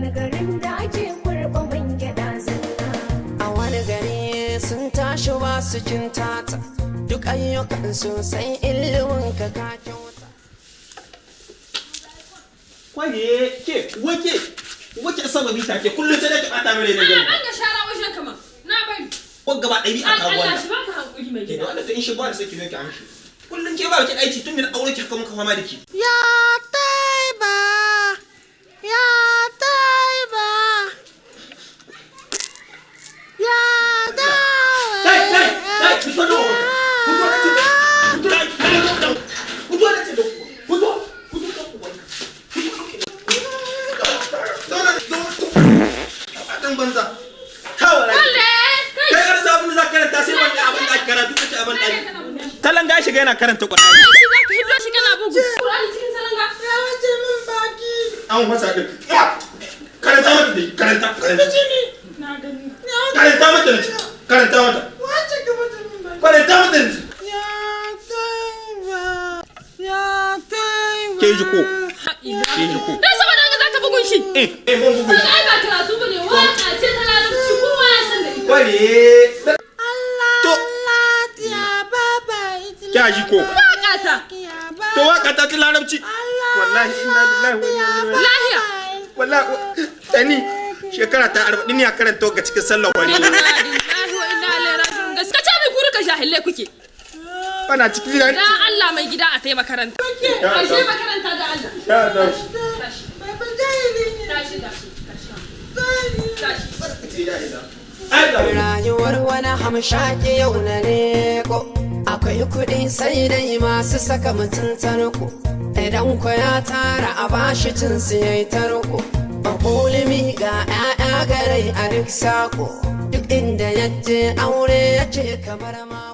Wani garin da ake kurɓa man gyaɗa zalla. A wani gari sun tashi ba su tata, duk ayyukan sosai ilimin ka ka kyauta. Kwaye ke wake wake sababi ta ke kullum sai da ki bata mare da gani. An ga shara wajen kama. Na bari. Ko gaba ɗari a kawo Allah wannan. shi baka hankuri mai Ke da gida. wannan ta in shigo da sai ki zo ki amshi. Kullum ke ba ki aiki tun da na aure ki haka muka fama da ki. Ya Taiba, ya Taiba, ya Kai kai kai, fito da fito da ce, fito da fito da ce, fito fito da zauna zauna dan banza. Kawai Kalle! Kai! kai karanta abin da za ka karanta, sai ban da abin da ake karatu kace abin da talanga shiga yana karanta Qur'ani. Shi za ka hiddo shi kana bugu. Qur'ani cikin salanga. Ya wace min baki. An wasa din, karanta mata dai, karanta karanta. Na gani. Karanta mata ne, karanta mata. Wace ka wace min baki. Karanta mata ne. Ya Taiba, ya Taiba. Ke ji ko? Ke ji ko? Dan saboda haka za ka bugun shi. Eh eh, mun bugu shi. Ai ba karatu bane, waka ce ta Larabci, kowa ya san da ita. Kware Allah To. Allah ya baba. Kya ji ko? Waka ta. Ya baba. To waka ta Larabci. Wallahi inna lillahi wa inna ilaihi. Lahiya. Wallahi tani shekara ta 40 ne a karanta ga cikin sallar wani. Inna lillahi wa inna ilaihi raji'un. Gaskiya ce mai kuri ka jahilai kuke. Bana cikin Dan Allah mai gida a tai makaranta. A je makaranta da Allah. Ya Allah. Tashi. Baba jahili ne. Tashi tashi tashi. Jahili. Tashi. Rayuwar wani hamshaki yau na leko, akwai kuɗi sai dai masu saka mutum tarko. Idan ku ya tara a bashi cin su yayi tarko. Bakulimi ga 'ya'ya garai a duk sako. Duk inda ya je aure ya ce kamar ma.